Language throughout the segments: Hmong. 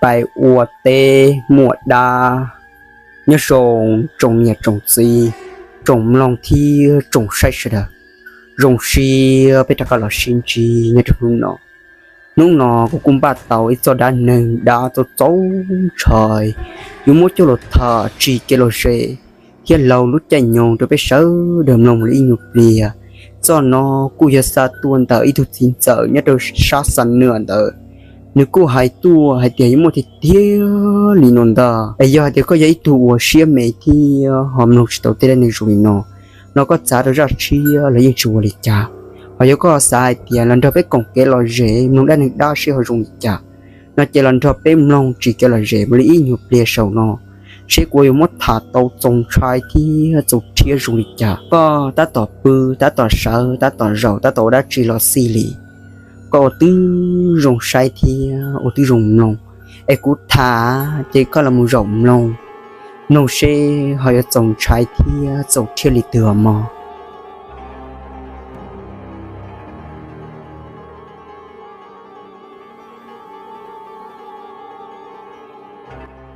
Pais ua teb muaj dab. Nyob zoo tsoom niam tsoom txiv, tsoom mloog thiab tsoom saib sawv daws. Zoo siab peb rov qab los sib ntsib nyob rau hnub no. Hnub no kuv kuj npaj tau ib txoj dab neeg dab txaus txaus ntshai yuav muab coj los tham tsim kev lom zem thiab laug lub caij nyoog rau peb sawv daws mloog li ib nyuag pliag. Txoj no kuj yog xa tuaj ntawm ib tug txiv ntxawm nyob rau sab Xam Nuam ntawd. Nws kuj hais tuaj hais tias yuav muaj tiag tiag li no ntag. Es yog hais tias koj yog ib tug uas siab me thiab ho mloog tsis tau tej dab neeg zoo li no, no koj txav rau zaj tshiab los yeej tsis ua li cas. Ho yog koj xav hais tias los nrog peb koom kev lom zem mloog dab neeg dab seb ho zoo li cas, no ces los nrog peb mloog tsim kev lom zem mus li ib nyuag pliag saum no, seb kuv yuav muab tham tau txaus ntshai thiab txaus rhiab zoo li cas. Koj tab tom pw, tab tom sawv, tab tom zaum, tab tom ua dab tsi los xij li, koj ua tib zoo saib thiab ua tib zoo mloog, es kuv tham ces koj los mus zaum mloog, mloog seb ho yuav txaus ntshai thiab txaus rhiab li twg mog.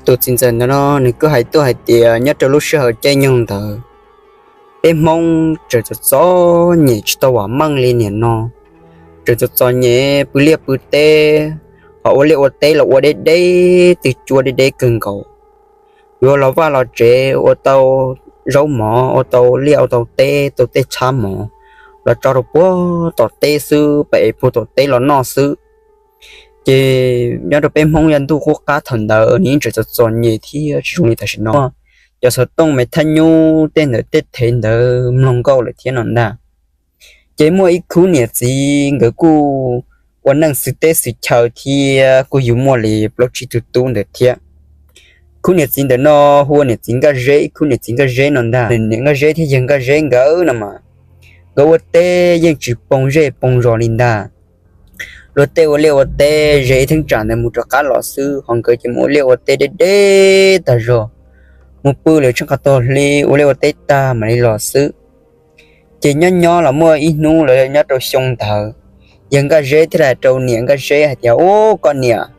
Tus txiv ntxawm ntawd no nws kuj hais tuaj hais tias nyob rau lub sij hawm caij nyoog ntawd, peb Hmoob tseem txom txom nyem tsis tau vam meej li niaj no, tseem txom txom nyem pw liaj pw teb, ho ua liaj ua teb los ua deb deb twg cuab deb deb kawg nkaus. Yuav los vaj los tsev ua tau zaub mov, ua tau liaj ua tau teb, tau tej txhab mov los tso rau puag tom teb xwb, pab es puag tom teb los noj xwb. Ces nyob rau peb Hmoob yog ntuj qub qab thaum ntawd nws yeej tseem txom txom nyem thiab tsis zoo li tam sim no. Cov xov tooj me thaj nyub tej ntawd tej thev ntawd mloog nkauj lawm thiab no ntag. Ces muaj ib khub niam txiv nkawd kuj ua neej xwm teb xwm chaw thiab kuj yug muaj li plaub tsib tug tub ntawd thiab. Khub niam txiv ntawm no hu ua niam txiv Nkaj Zeb, ib khub niam txiv Nkaj Zeb no ntag. Niam Nkaj Zeb thiab yawg Nkaj Zeb nkawd no mas nkawd ua teb yeej tsis poo zej poo zos li ntag. Luag tej ua liaj ua teb ze ib thaj tsam ntawd mus rov qab los xwb, ho nkawd ces mus ua liaj ua teb deb deb tag zog, mus pw lawm tsheej qhov tog hli ua liaj ua teb tag mam li los xwb. Ces nyob nyob los muaj ib hnub los nyob rau xyoo ntawd, yawg Nkaj Zeb thiaj li hais rau niam Nkaj Zeb hais tias, Ub, koj niam,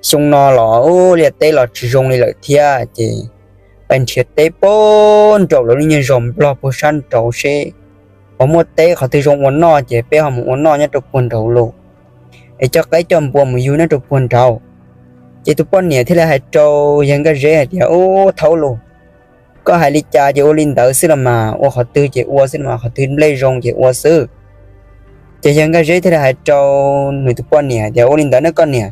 xyoo no los ub, liaj teb los tsis zoo li lawm thiab, ces peb nrhiav teb puag nraum lawv lub nyuag zos Nplog puag sab nraud seb puas muaj teb qhov twg zoo ua noj ces peb ho mus ua noj nyob rau puag nraud los, es coj qaib coj npua mus yug nyob rau puag nraud. Ces tus poj niam thiaj li hais rau yawg Nkaj Zeb hais tias, Ub, thaub los, koj hais li cas ces ua li ntawd xwb los mas, ua qhov twg ces ua xwb los mas, qhov twg nplej zoo ces ua xwb. Ces yawg Nkaj Zeb thiaj li hais rau nws tus poj niam tias, Ua li ntawd nawb koj niam,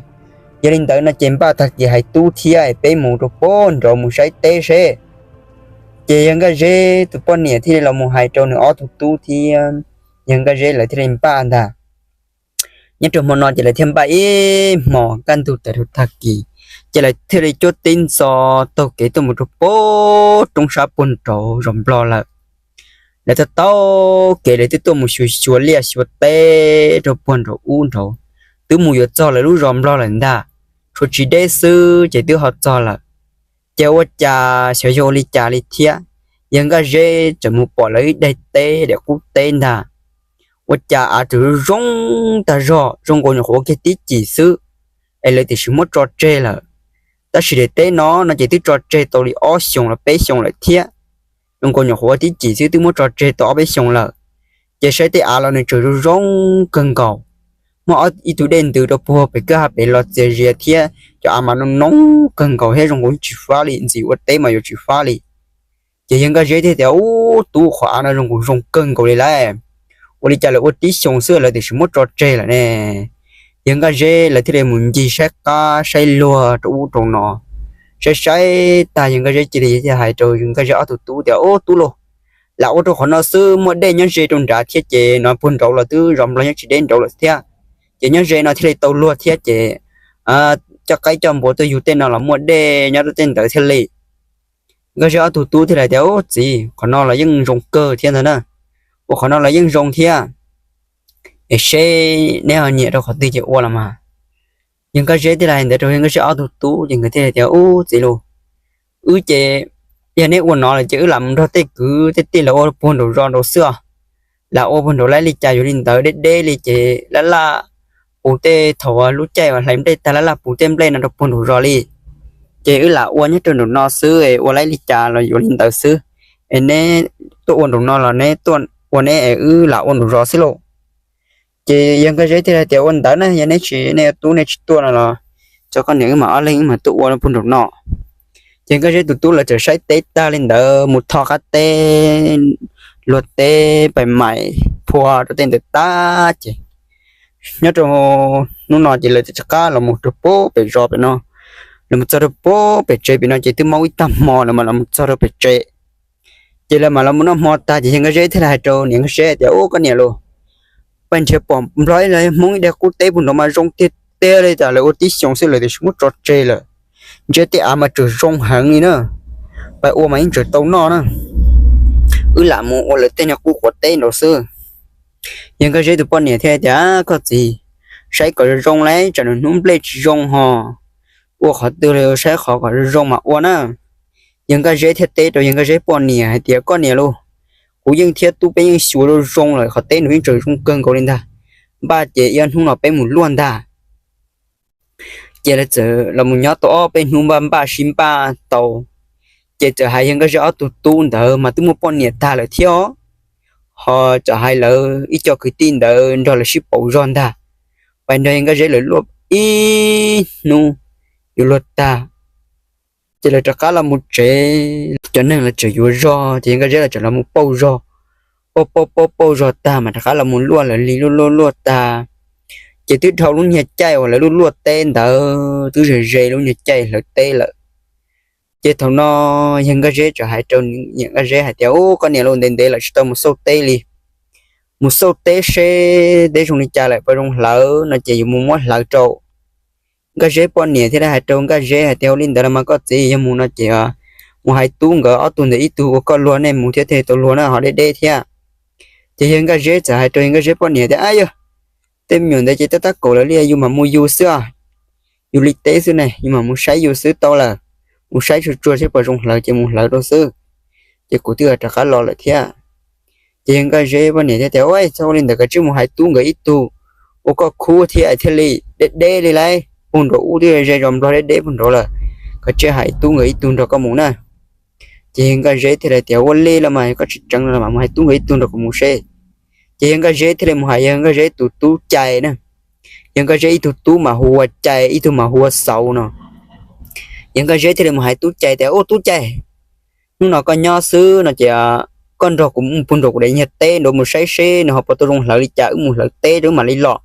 yog li ntawd no ces npaj tag kis hais tub thiab peb mus rau puag nraud mus saib teb seb. Ces yawg Nkaj Zeb tus poj niam thiaj li los mus hais rau nws ob tug tub thiab yawg Nkaj Zeb lawv thiaj li npaj ntag. Nyob rau hmo no ces lawv thiaj npaj ib hmos kaj ntug tawm rau tag kis, ces lawv thiaj li cuab tib ntxo taug kev tuaj mus rau puag roob sab puag nraud zos Nplog lawm. Lawv taug taug kev lawv twb tuaj mus xyuas xyuas liaj xyuas teb rau puag nraud ub nraud, twb mus yuav txog lawv lub zos Nplog lawm ntag, tshuav tsis deb xwb ces twb ho txog lawm. Ces ua cas xyov yog ua li cas li thiab, yawg Nkaj Zeb tseem mus pom lawv ib daim teb daim qub teb ntag. Ua cas av tseem zoo zoo tag zog, zoo nkaus nyuam qhuav ua kiag tib cim xwb, es lawv tiam sis muab tso tseg lawm. Tab sis daim teb no no ces twb tso tseg tau li ob xyoos los peb xyoos lawm thiab, zoo nkaus nyuam qhuav ua tib cim xwb twb muab tso tseg tau ob peb xyoos lawm. Ces saib tej av los nws tseem zoo zoo kawg nkaus, muaj ib tug dej ntws rau puag pem kwj ha pem los txias zias thiab, cov av mas noo noo kawg nkaus thiab zoo nkaus tsis fab li, ntxim ua teb mas yuav tsis fab li. Ces yawg Nkaj Zeb thiaj tias, Ub, tub, qhov av no zoo nkaus zoo kawg nkaus li lauj, ua li cas lawv ua tib xyoos xwb lawv tiam sis muab tso tseg lawm ne? Yawg Nkaj Zeb lawv thiaj li mus ncig saib qab saib luag rau ub rau no, saib saib tag yawg Nkaj Zeb cia li thiaj hais rau yawg Nkaj Zeb ob tug tub tias, Ub, tub lauj, lam ua rau qhov no xwb, muaj dej nyob ze rau nrad thiab ces no puag nraud los twb zos Nplog nyob tsis deb nraud lawm thiab, ces nyob ze no thiaj li tau luag thiab ces coj qaib coj npua tuaj yug tej no los muaj dej nyob rau tej ntawd thiaj li. Nkaj Zeb ob tug tub thiaj li tias, Ub, txiv, qhov no los yeej zoo kawg thiab ntag na, ua qhov no los yeej zoo thiab, es seb neb ho nyiam rau qhov twg ces ua los mas. Yawg Nkaj Zeb thiaj li hais ntawd rau yawg Nkaj Zeb ob tug tub ces nkawd thiaj li tias, Ub, txiv lauj, wb ces yog neb ua no lawm ces wb lam mus nrog tej kwv tej tij lawv ua puag nraum zos nraud xwb os. Lam ua puag nraud lawm li cas yuav li ntawd, deb deb li ces laj laj puv tej, thaum lub caij uas hlais nplej tag laj laj puv tej nplej no rau puag nraum zos li. Ces wb lam ua nyob rau nraum no xwb, ua laib li cas los yuav li ntawd xwb. Es neb tuaj ua nraum no los neb tuaj ua neb, es wb lam ua nraum zos xwb lauj. Ces yawg Nkaj Zeb thiaj hais tias, Ua ntawd na, yog neb tsis, nej tub nej tsis tuaj no los tso koj niam wb mam ob leeg wb mam tuaj ua puag nraum no. Ces Nkaj Zeb tus tub lawv txawm saib teb tag li ntawd, mus tho qab teb, luag teb pais mais phua rau tej ntawd tag ces nyob rau hnub no ces lawv txawm rov qab los mus rau puag pem zos pem no. Lawv mus txog rau puag pem tsev pem no ces twb maub ib tag hmo lawm mas los mus txog rau pem tsev. Ces lawv mam los mus noj hmo tag ces yawg Nkaj Zeb thiaj li hais rau niam Nkaj Zeb tias, Ub, koj niam lauj, pais nrhiav pom nplog ib los Hmoob ib daig qub teb puag nraud mas zoo tiag tiag li, tas lawv ua tib xyoos xwb lawv tiam sis muab tso tseg lawm. Ntshe tej av mas tseem zoo heev li na, pais ua mas yeej tseem tau noj na. Wb lam mus ua lawv tej niag qub quav teb nraud xwb. Yawg Nkaj Zeb tus poj niam thiaj tias, Koj txiv, saib kom zoo zoo lauj, tsam nws hnub nplej tsis zoo ho, ua qhov twg los saib qhov kom zoo zoo mas ua na. Yawg Nkaj Zeb thiaj teb rau yawg Nkaj Zeb poj niam hais tias, Koj niam lauj, kuv yeej thiab tub peb yeej xyuas zoo zoo lawm, qhov teb nraud yeej tseem zoo kawg nkaus li ntag. Npaj ces ib ob hnub no peb mus luaj ntag. Ces lawv txawm los mus nyob tau ob peb hnub npaj npaj sib npaj tau, ces txawm hais yawg Nkaj Zeb ob tug tub ntawd mas twb muaj poj niam tag lawm thiab os, ho txawm hais lawv ib co kwv tij ntawd nrog lawv sib pauv zog ntag. Pais nrog yawg Nkaj Zeb lawv luaj ib hnub yuav luag tag, ces lawv rov qab los mus tsev. Cov neeg lawv tseem yuav zog ces yawg Nkaj Zeb lawv tseem los mus pauj zog. Pauj pauj pauj pauj zog tag mas rov qab los mus luaj lawv li luaj luaj luaj tag, ces twb dhau lub niag caij uas lawv luaj luaj teb ntawd, twb ze ze lub niag caij hlawv teb lawm. Ces thaum no yawg Nkaj Zeb txawm hais rau niam Nkaj Zeb hais tias, Ub, koj niam lauj, ntev ntev lawm tsis tau mus xauj teb li, mus xauj teb seb teb zoo li cas lawm puas zoo hlawv no ces yuav mus muab hlawv rau. Nkaj Zeb poj niam thiaj li hais rau Nkaj Zeb hais tias, Ua li ntawd los mas koj txiv, yog mus no ces mus hais tub nkawd ob tug ntawd ib tug ua koj luag, nej mus thiab thiaj tau luag na, ho deb deb thiab. Ces yawg Nkaj Zeb txawm hais rau yawg Nkaj Zeb poj niam tias, Ab yog, tej me nyuam ntawd ces tab tab kaum lawv li, yus mam mus yus xwb os, yus li teb xwb ne, yus mam mus saib yus xwb tau lawm, mus saib tsuag tsuag seb puas zoo hlawv ces mus hlawv rau xwb, ces kuv twb rov qab los lawm thiab. Ces yawg Nkaj Zeb poj niam thiaj tias, Ua txhob ua li ntawd, koj tsij mus hais tub nkawd ib tug ua koj khub thiab thiaj li, deb deb li lauj, puag nraud ub twb ze zos nplog deb deb puag nraud lawm, koj tsij hais tub nkawd ib tug nrog koj mus na. Ces yawg Nkaj Zeb thiaj li tias, Ua li los mas koj tsis tseev los mas mus hais tub nkawd ib tug nrog kuv mus seb. Ces yawg Nkaj Zeb thiaj li mus hais yawg Nkaj Zeb tus tub Cai na. Yawg Nkaj Zeb ib tug tub mas hu ua Cai, ib tug mas hu ua Xauv no. Yawg Nkaj Zeb thiaj li mus hais tub Cai tias, Ub tub Cai, hnub no koj nyob xwb no ces koj nrog kuv mus puag nraum kuv daim niag teb nraud mus saib seb nws ho puas tau zoo hlawv li cas, wb mus hlawv teb rau wb mam li los.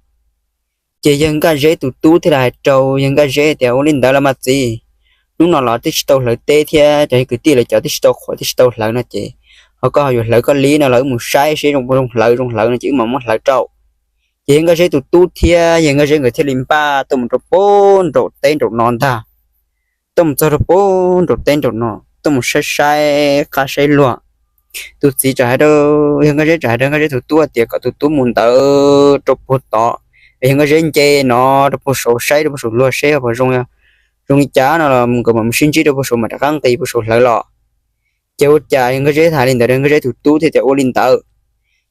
Ces yawg Nkaj Zeb tus tub thiaj li hais rau yawg Nkaj Zeb tias, Ua li ntawd los mas txiv, hnub no los twb tsis tau hlawv teb thiab cov kwv tij lawv cov twb tsis tau qhuav twb tsis tau hlawv no ces ho koj ho yuav hlawv koj li no los wb mus saib seb zoo puas zoo hlawv, zoo hlawv no ces wb mam muab hlawv rau. Ces yawg Nkaj Zeb tus tub thiab yawg Nkaj Zeb nkawd thiaj li npaj tuaj mus rau puag nraum teb nraum no ntag. Tuaj mus txog rau puag nraum teb nraum no, tuaj mus saib saib qab saib luag. Tus txiv txawm hais rau, yawg Nkaj Zeb txawm hais rau Nkaj Zeb tus tub tias kom tus tub mus ntawd rau puag tod, es yawg Nkaj Zeb nce no rau puag saud saib rau puag saum luag seb puas zoo, zoo li cas no los nkawd mam mus sib ntsib rau puag saud mam rov qab nqis puag saud hlawv los. Ces ua cas yawg Nkaj Zeb hais li ntawd rau Nkaj Zeb tus tub thiaj tias ua li ntawd.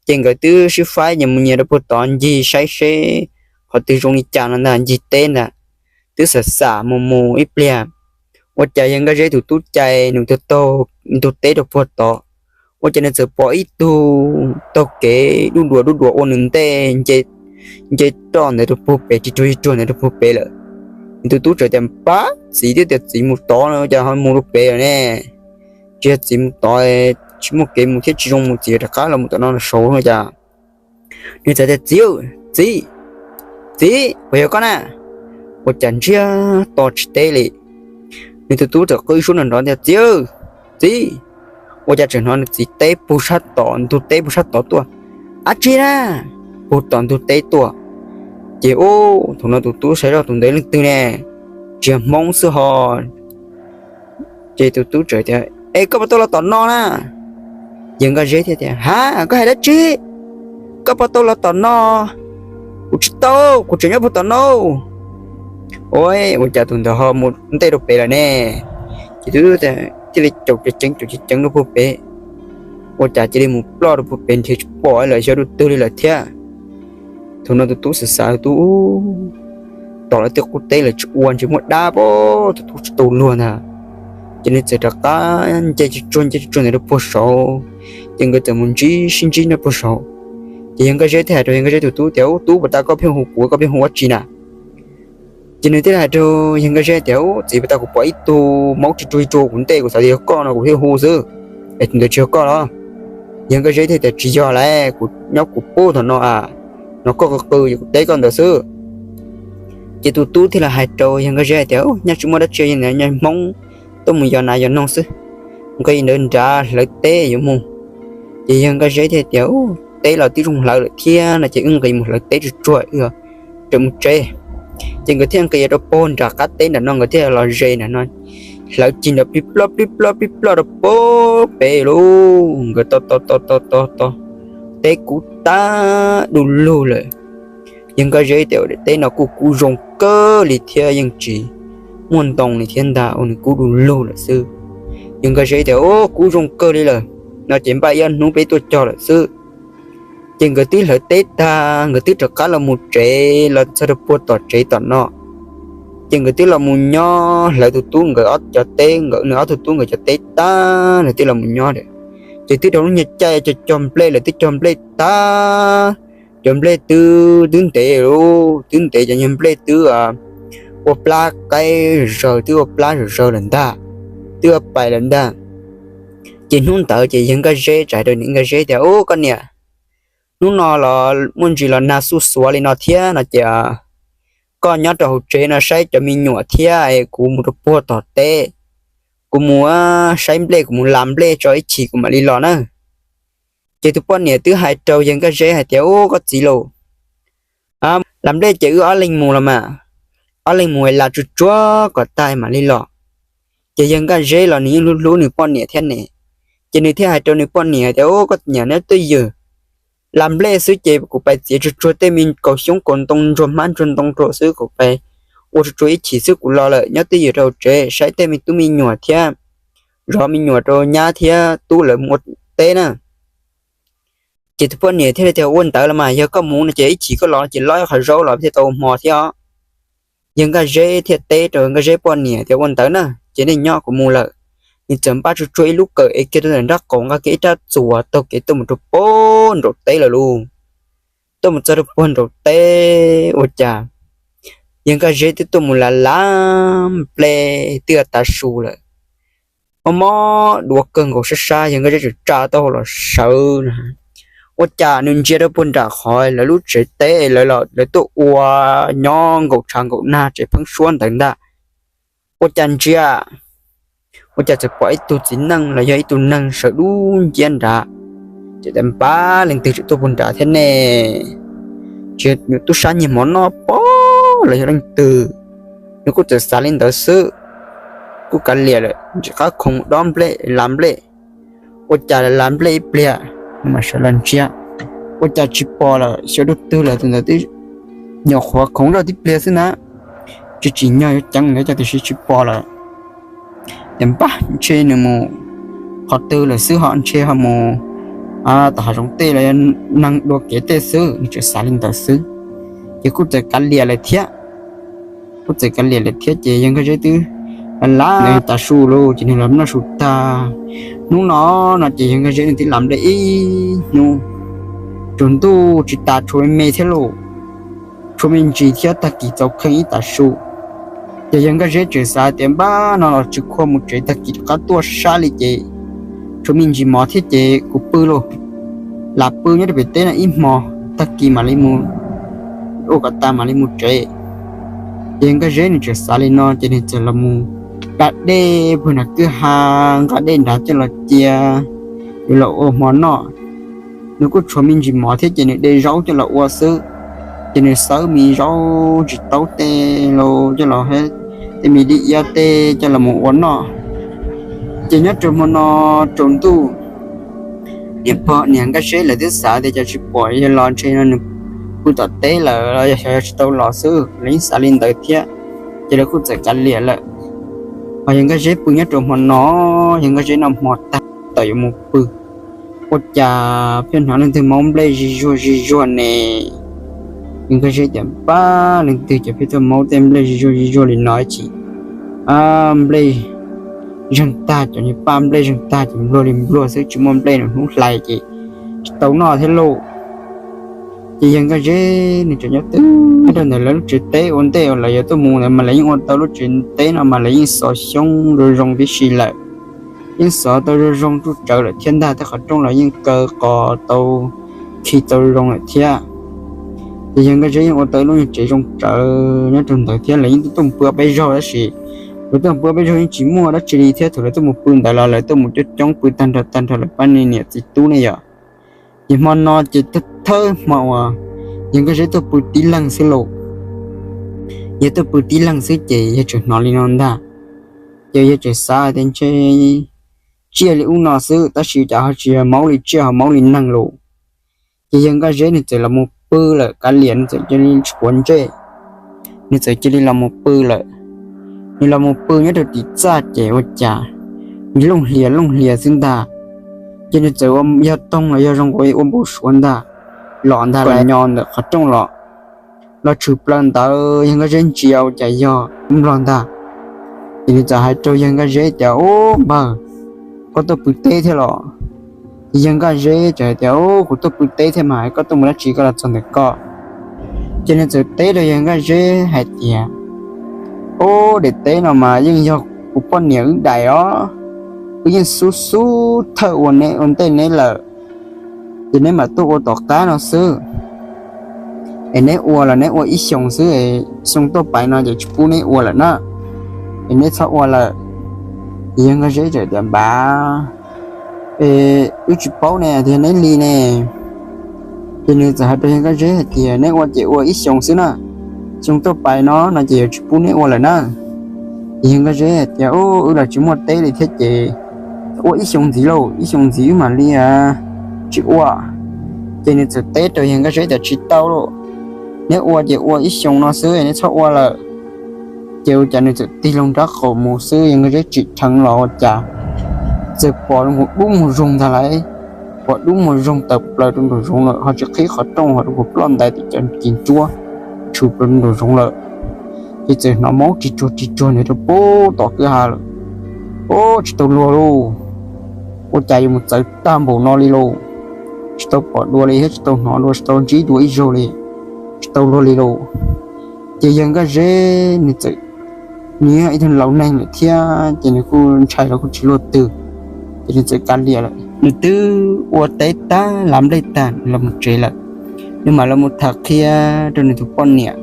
Ces nkawd twb sib faib nyias mus nyias rau puag tod ncig saib seb qhov twg zoo li cas no ntag, ncig teb ntag. Twb xam xam mus mus ib pliag, ua cas yawg Nkaj Zeb tus tub Cai nws taug taug ntug teb rau puag tod, ua cas nws txawm pom ib tug taug kev dub duav dub duav ua nws ntej, nce roj ntawd rau puag pem, ris ruag ris ruag ntawd rau puag pem lawm. Nws tus tub txawm tias, Pab, txiv twb tias txiv mus tod no, ua cas ho mus rau pem lawm ne? Tsis yog txiv mus tod tsis muaj kev mus thiab tsis zoo mus, txiv rov qab los mus tom no saud no cas? Nws txawm tias, Txiv, txiv, txiv, puas yog koj na? Ua cas ntsiag to tsis teb li. Nws tus tub txawm qw suab nrov nrov tias, Txiv, txiv. Ua cas tseem hnov nws txiv teb puag sab tom ntug teb puag sab tod tuaj, Ab tsi na, puag tom ntug teb tuaj. Ces ub, thaum no tus tub saib zoj tus ntawd leej twg ne, tsis yog Hmoob xwb ho. Ces tus tub txawm tias, Es koj puas tau los tom no na? Yawg Nkaj Zeb thiaj tias, Ha, koj hais dab tsi? Koj puas tau los tom no? Kuv tsis tau, kuv tseem nyob puag tom no. Ua, ua cas tus ntawd ho mus ntej rau pem lawm ne? Ces tus tub thiaj li caum ceev ceev caum ceev ceev rau puag pem, ua cas cia li mus ploj rau puag pem nrhiav tsis pom lawm, xyov dua twg li lawm thiab. Thaum no tus tub xav xav tus tub, tom lawv tej qub teb lawm tsis ua ntshe muaj dab pab tus tub tsis tau luag ntag. Ces nws txawm rov qab nce tsuj tsuag nce tsuj tsuag ntawd rau puag saud, ces nkawd txawm mus ntsib sib ntsib nyob puag saud. Ces yawg Nkaj Zeb thiaj hais rau yawg Nkaj Zeb tus tub tias, Ub tub, puas tas koj pheej hu kuv, koj pheej hu dab tsi na? Ces nws thiaj hais rau yawg Nkaj Zeb tias, Ub txiv, puas tas kuv pom ib tug maub tsuj tsuag rau kuv ntej, kuv xav tias yog koj no kuv thiaj hu xwb, es tus ntawd tsis yog koj los? Yawg Nkaj Zeb thiaj tias, Tsis yog lauj, kuv nyob kuv pub thaum no, no koj qw qw kuv teb koj ntawd xwb. Ces tus tub thiaj li hais rau yawg Nkaj Zeb hais tias, Nyaj tsis muaj dab tsi, yog nyob Hmoob tuaj mus yos nas yos noog xwb, nqa ntawd nrad hlawv teb yuav mus. Ces yawg Nkaj Zeb thiaj tias, Teb los twb zoo hlawv lawm thiab no ces wb nqis mus hlawv teb tsuj tsuag, wb mus tsev. Ces nkawd thiaj nqis rau puag nram qab teb nram no, nkawd thiaj los ze nram no, hlawv cig nrov plib plob plib plob plib plob rau puag pem lawm. Nkawd tos tos tos tos tos tos, teb kub tag du lug lawm. Yawg Nkaj Zeb tias, Teb no kuj kub zoo kawg li thiab, yeej tsis muaj ntoo li thiab ntag, ua nws kub du lug lawm xwb. Yawg Nkaj Zeb tias, Ub, kub zoo kawg li lawm no ces npaj ib ob hnub peb tuaj cog lawm xwb. Ces nkawd twb hlawv teb tag, nkawd twb rov qab los mus tsev, los txog rau puag tom tsev tom no. Ces nkawd twb los mus nyob, hlawv tus tub nkawd ob cov teb, nkawd nws ob tug tub nkawd cov teb tag, lawv twb los mus nyob lawm. Ces twb rau lub nyuag caij cog cog nplej, lawv twb cog nplej tag, cov nplej twb twb ntev lawm, twb ntev, cov nyuag nplej twb ua plab qaib zawg, twb ua plab zawg zawg lawm ntag, twb ua pais lawm ntag. Ces hnub ntawd ces yawg Nkaj Zeb txawm hais rau niam Nkaj Zeb tias, Ub koj niam, hnub no los muaj ntsis los nag xuj xuav li no thiab no ces koj nyob rau hauv tsev no saib cov me nyuam thiab es kuv mus rau puag tom teb, kuv mus saib nplej, kuv mus las nplej tso ib chim kuv mam li los na. Ces tus poj niam twb hais rau yawg Nkaj Zeb hais tias, Ub koj txiv lauj, las nplej ces wb ob leeg mus los mas, ob leeg mus es las tsuj tsuag kom tag mam li los. Ces yawg Nkaj Zeb los nws yeej hlub hlub nws poj niam thiab ne, ces nws thiaj hais rau nws poj niam tias, Ub koj niam, nyob twj ywm, las nplej xwb ces kuv pais txiav tsuj tsuag tej me kaus xyoob kaus ntoo, ntsuag hmab ntsuag ntoo rau xwb, kuv pais ua tsuj tsuag ib chim xwb kuv los lawm, nyob twj ywm rau hauv tsev saib tej me tub me nyuam thiab, zov me nyuam rau nyab thiab tub lawv mus ua teb na. Ces tus poj niam thiaj li tias, Ua ntawd los mas, yog koj mus no ces ib chim koj los ces lob ib qho zaub los thiaj tau ua hmo thiab os. Yawg Nkaj Zeb thiaj teb rau Nkaj Zeb poj niam tias, Ua ntawd na, ces nej nyob, kuv mus lawm. Nws txawm npaj tsuj tsuag ib lub kawm es kiag rau ntawm nraub qaum, nqa kiag ib rab txuas taug kev tuaj mus rau puag nraum teb lawm lauj. Tuaj mus txog rau puag nraum teb ua cas yawg Nkaj Zeb twb tuaj mus las las nplej twb tav su lawm. Mob mob duav kawg nkaus, sab sab, yawg Nkaj Zeb txawm tsa taub hau los sawv na, ua cas nws ntsia rau puag nram qhov lawv lub tsev teb, lawv tuaj ua nyob nkaum tshav nkaum nag tsev pheeb suab ntawd ntag. Ua cas ntsia, ua cas txawm pom ib tug txiv neej los yog ib tug neeg sawv dub nciab nrad, ces tias, Npab, leej twg tseem tuaj puag nrad thiab ne? Tsis yog tub sab nyiag mov noj pob los yog leej twg? Nws kuj txawm xav li ntawd xwb, kuj kav liam lawm, ntsia qab khoov dob nplej las nplej. Ua cas las nplej ib pliag, nws mam sawv los ntsia, ua cas tsis pom lawm, xyov dua twg lawm, tus ntawd twb nyuam qhuav khoov zoj tib pliag xwb na. Tsis tsim nyog yuav ceev ntawd, cas tiam sis tsis pom lawm. Ces npab, ntshe nws mus qhov twg lawm xwb, ho ntshe ho mus tom hav zoov tej los yog neeg dua kev tej xwb, nws tseem xav li ntawd xwb. Ces kuj txawm kav liam lawm thiab, kuj txawm kav liam lawm thiab ces yawg Nkaj Zeb twb las tav su lauj, ces nws los noj su tag. Hnub no, no ces yawg Nkaj Zeb nws twb las nplej ib hnub, tsaus ntuj tsis tas, tshuav me me thiab lauj, tshuav me ntsis thiab, tag kis txaus kheej ib tav su. Ces yawg Nkaj Zeb tseem xav tias, Npab, no los tsis khuam mus tsev, tag kis rov qab tuaj sab li ces tshuav me ntsis mov thiab ces kuv pw lauj, lam pw nyob rau pem teb no ib hmo, tag kis mam li mus ua kom tas mam li mus tsev. Ces yawg Nkaj Zeb nws tseem xav li no ces nws txawm los mus da dej puag nram kwj ha, nqa dej nrad coj los cia, yuav los ua hmo noj. Nws kuj tshuav me ntsis mov thiab ces nws de zaub coj los ua xwb. Ces nws xawb me zaub tsis taub tej los coj los, tej me dib iab tej coj los mus ua noj. Ces nyob rau hmo no tsaus ntuj, niam pog niam Nkaj Zeb lawv twb xav tias cas tsis pom yawg los, ntshe no nws pw tom teb lawm los yog xyov yog tsis tau los xwb, lawv yeej xav li ntawd thiab. Ces lawv kuj txawm kav liam lawm. Ho yawg Nkaj Zeb pw nyob rau hmo no, yawg Nkaj Zeb noj hmo tag tawm yuav mus pw, ua cas pheej hnov leej twg maub nplej zij zuag zij zuag ne. Yawg Nkaj Zeb tias, Pab, leej twg cov pheej tuaj maub tej nplej zuj zuag zuj zuag li no, ib chim nplej zeeg tag, cov niag paj nplej zeeg tag ces npluag li npluag xwb, tsis muaj nplej nws hnub hlais ces tsis tau noj thiab lauj. Ces Yawg Nkaj Zeb nws tseem nyob twj ywm rau ntawm lawv lub tsev teb ua ntej uas lawv yuav tuaj mus ntawd mas lawv yeej ua tau lub tsev teb no mas lawv yeej xov xyoob zoo zoo tib si lawm, yeej xov tau zoo zoo tsuj tsawv lawm thiab ntag, tej qhov rooj los yeej kaw qos tau khi tau zoo lawm thiab. Ces Yawg Nkaj Zeb yeej ua tau ib lub nyuag tsev zoo tsawv nyob rau ntawd thiab, lawv yeej tuaj mus pw ob peb zaug tab sis lawv tuaj mus pw ob peb zaug yeej tsis muaj dab tsi li thiab, thaum lawv tuaj mus pw ntawd los lawv tuaj mus coob coob, pw tag nrho tag nrho lawv pab niam txiv tub ne yom. Ces hmo no ces thawj hmo uas Yawg Nkaj Zeb tuaj pw tib leeg xwb lauj. Yawg tuaj pw tib leeg xwb ces yawg tseem hnov li no ntag. Ces yawg tseem xav tias ntshe tsiaj li ub no xwb tab sis cas ho tsis yog maub li tsiaj ho maub li neeg lauj. Ces Yawg Nkaj Zeb nws txawm los mus pw lawm, kav liam nws txawm cia li tsis quav ntsej, nws txawm cia li los mus pw lawm. Nws los mus pw nyob rau tim txaj ces ua cas nws looj hlias looj hlias xwb ntag. Ces nws txawm ua yog toog los yog zoo nkaus ua npau suav ntag, los ntag lawm, nyo ntawm qhov rooj los, los tshwm plaws ntawd Yawg Nkaj Zeb ntsia ua cas yog Nplog ntag. Ces nws txawm hais rau Yawg Nkaj Zeb tias, Ub npawg, koj tuaj pw teb thiab los? Ces Yawg Nkaj Zeb txawm hais tias, Ub, kuv tuaj pw teb thiab mas, koj tuaj mus dab tsi koj los txog ntawm koj? Ces nws txawm teb rau Yawg Nkaj Zeb hais tias, Ub, daim teb no mas yeej yog kuv poj niam wb daim os, wb yeej xub xub thawj ua neb ua ntej neb lawm, ces neb mam tuaj ua tom qab no xwb. Es neb ua los neb ua ib xyoos xwb, xyoo tuaj pais no ces tsis pub neb ua lawm na, es neb txhob ua lawm. Ces Yawg Nkaj Zeb txawm tias, Npam, es wb tsis paub ne, tias neb li ne. Ces nws txawm hais rau Yawg Nkaj Zeb hais tias, Neb ua ces ua ib xyoos xwb na, xyoo tuaj pais no no ces yuav tsis pub neb ua lawm na. Ces Yawg Nkaj Zeb hais tias, Ub, wb los tsis muaj teb li thiab ces ua ib xyoos ntxiv lauj, ib xyoos ntxiv wb mam li tsis ua. Ces nws txawm teb rau Yawg Nkaj Zeb tias, Tsis tau lauj, neb ua ces ua ib xyoos no xwb, neb txhob ua lawm. Ces ua cas nws txawm tig loo nrab qaum mus xwb, Yawg Nkaj Zeb tsim dheev los ua cas txawm pom zoo nkaus dub muag zoog ntag lauj, pom dub muag zoog tawm plaws rau nraum zoov lawm, ho tsis qhib qhov rooj, ho zoo nkaus ploj ntais tim cov cim nruab tshwm plaws rau nraum zoov lawm. Ces txawm hnov maub ris tsuag ris tsuag ntawd rau pem tom kwj ha lawm. Ub, tsis tau luag lauj, ua cas yuav mus txawv tag npaum no li lauj. Tsis tau pom dua li thiab tsis tau hnov dua, tsis tau ntsib dua ib zaug li, tsis tau luag li lauj. Ces Yawg Nkaj Zeb nws txawm, nws yog ib tug laus neeg lawm thiab ces nws kuj ntshai los kuj tsis luaj twg, ces nws txawm kav liam lawm. Nws twb ua teb tag lav nplej tag los mus tsev lawm, nws mam los mus tham qhia rau nws tus poj niam.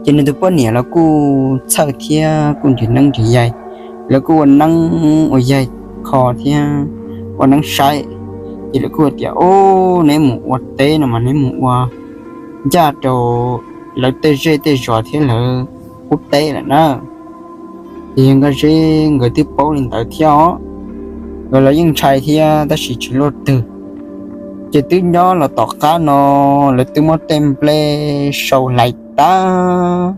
Ces nws tus poj niam los kuj txhawj thiab kuj nrhiav neeb nrhiav yaig, lawv kuj ua neeb ua yaig kho thiab ua neeb saib. Ces lawv kuj tias, Ub, neb mus ua teb no mas neb mus ua ncaj rau lawv tej zej tej zos thiab lawv qub teb lawm na. Ces Yawg Nkaj Zeb nkawd twb paub li ntawd thiab os, nkawd los yeej ntshai thiab tab sis tsis luaj twg. Ces twb nyob los tom qab no, lawv twb muab tej nplej sau hlais tag,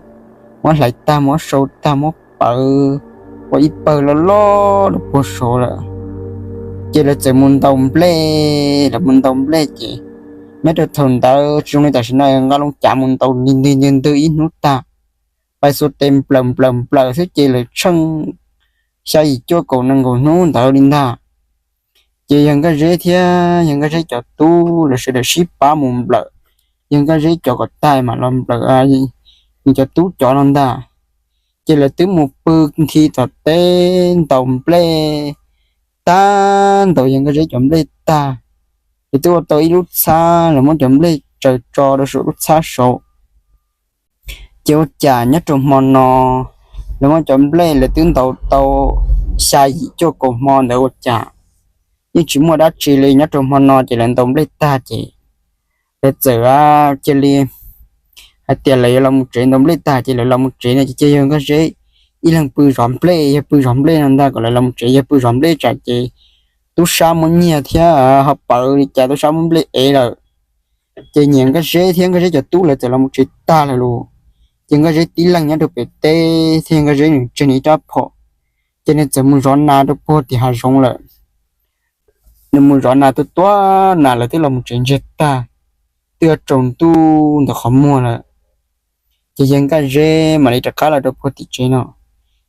muab hlais tag muab sau tag muab pawv ua ib pawg loj loj rau puag saud lawm. Ces lawv txawm mus ntaus nplej, lawv mus ntaus nplej ces nyob rau thaum ntawd tsis zoo li tam sim no nqa loo cav mus ntaus ntwg ntwg ntwg ntwg ib hnub tag, pais xuas tes nplawm nplawm nplawm xwb ces lawv tsheej xya yim cuaj kaum nees nkaum hnub ntawd li ntag. Ces Yawg Nkaj Zeb thiab Yawg Nkaj Zeb cov tub lawv sawv daws sib pab mus nplawm Yawg Nkaj Zeb cov kom tag mam los nplawm nws cov tub cov no ntag. Ces lawv twb mus pw nthi tom teb ntaus nplej, tab ntaus Yawg Nkaj Zeb cov nplej tag, lawv twb ua tau ib lub txhab, lawv muab cov nplej tsaws tso rau saum lub txhab saud. Ces ua cas nyob rau hmo no, lawv muab cov nplej lawv twb ntaus tau xya yim cuaj kaum hmo ntawd ua cas yeej tsis muaj dab tsi li. Nyob rau hmo no ces lawv ntaus nplej tag ces lawv txawm cia li hais tias lawv yuav los mus tsev, ntaus nplej tag ces lawv los mus tsev no ces cia Yawg Nkaj Zeb ib leeg pw zov nplej, yawg pw zov nplej no ntag, kom lawv los mus tsev, yawg pw zov nplej tsam ces tub sab muab nyiag thiab ho pawv li cas tub sab muab nplej ev lawm. Ces niam Nkaj Zeb thiab Nkaj Zeb cov tub lawv txawm los mus tsev tag lawm lauj. Ces Nkaj Zeb tib leeg nyob rau pem teb thiab Nkaj Zeb nws tseg nws ib rab phom, ces nws txawm mus zov nas rau puag tim hav zoov lawm. Nws mus zov nas tuaj tuaj nas lawv twb los mus tsev ntsiag tag. twb yuav tsaus ntuj ntawm qhov muag lawm. Ces yawg Nkaj Zeb mam li rov qab los rau puag tim tsev no.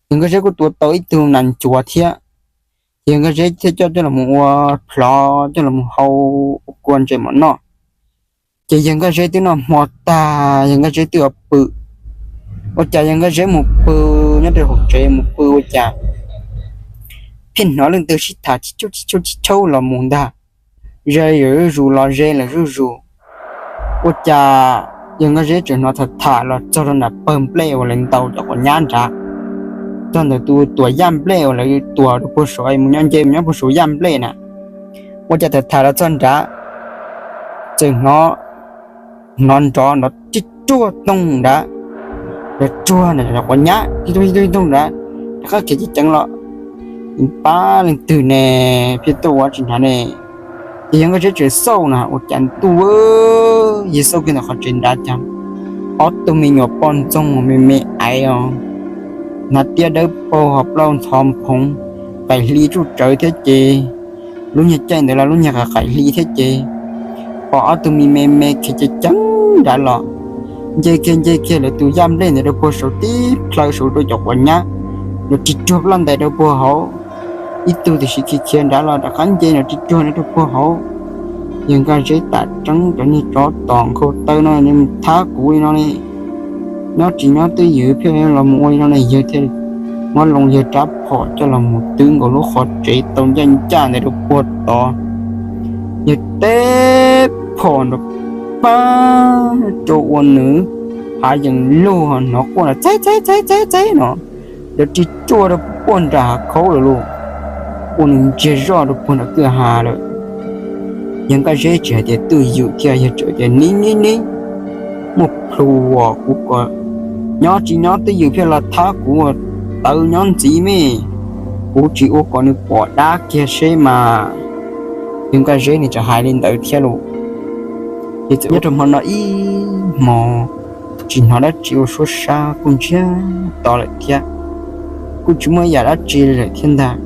Yawg Nkaj Zeb kuj tua tau ib tug nas ncuav thiab. Ces yawg Nkaj Zeb thiaj coj coj los mus ua plhov coj los mus hau ua kua ntses mov noj. Ces yawg Nkaj Zeb twb noj hmo tag, yawg Nkaj Zeb twb yuav pw. Ua cas yawg Nkaj Zeb mus pw nyob rau hauv tsev mus pw ua cas pheej hnov leej twg sib tham chib chaub chib chaub los mus ntag. Ze lawm zuj zus los ze lawm zuj zus. Ua cas yawg Nkaj Zeb tseem hnov tham tham los txog rau nram pawg nplej uas lawv ntaus cov quav nyab nrad, txog ntawm tus tuam yaj nplej uas lawv tuam rau puag saud mus nyob nce mus nyob puag saud yaj nplej na. Ua cas tham tham los txog nrad, txawm hnov, hnov nrov nrov tib ruag toog nrad, nrov ruag na, cov quav nyab tib toog tib toog nrad, rov qab khiav ceev ceev los. Pab leej twg ne, pheej tuaj ua tsis hnov ne. Ces yawg Nkaj Zeb tseem xauj na ua cas ntuj, yawg xauj kiag ntawm qhov tsev nrad cas ob tug me nyuam poj ntxoog me me aiv os, hnav tiab dawb paug ho plaub ntxhov phoov, qaim hli tsuj tsawv thiab ces lub nyuag caij ntawd los lub nyuag qaim hli thiab ces pom ob tug me me me khiav ceev ceev nrad los, nce kiag nce kiag lawv tus yaj nplej ntawd rau puag saud tib plhaw saud rau cov quav nyab, nrov ris ruag ploj ntais rau puag hauv. Ib tug tiam sis khiav khiav nrad los rov qab nce nrov ris ruag nrad rau puag hauv. Yawg Nkaj Zeb tam tseeb cov niag tsov tom nkauj tawb no mus thab kuv li no ne, nyob tsis nyob twj ywm pheej los mus ua li no ne, yawg thiaj muab loo yawg rab phom coj los mus twb nkaus lub qhov tsev tau ncaj ncaj ntawd rau puag tod. Yawg teb phom nrov pab rau ua nws hav yees lug ho hnov quaj los txaib txaib txaib txaib txaib no, nrov ris ruag rau puag nram hav khaub lawm lauj, ua nws ntsiag zoj rau puag nram kwj ha lawm. Yawg Nkaj Zeb tsis hais tias twj ywm thiab, yawg tseem tias nib nib nib, muaj plhu as, kuv kom nyob tsis nyob twj ywm pheej los thab kuv, tawv nyob ntxiv me, kuv tsis ua kom nws pom dab kiag seb mas. Yawg Nkaj Zeb nws tseem hais li ntawd thiab lauj. Ces txawm nyob rau hmo no ib hmos tsis hnov dab tsi ua suab sab kuj ntsiag to lawm thiab, kuj tsis muaj ib yam dab tsi li lawm thiab ntag.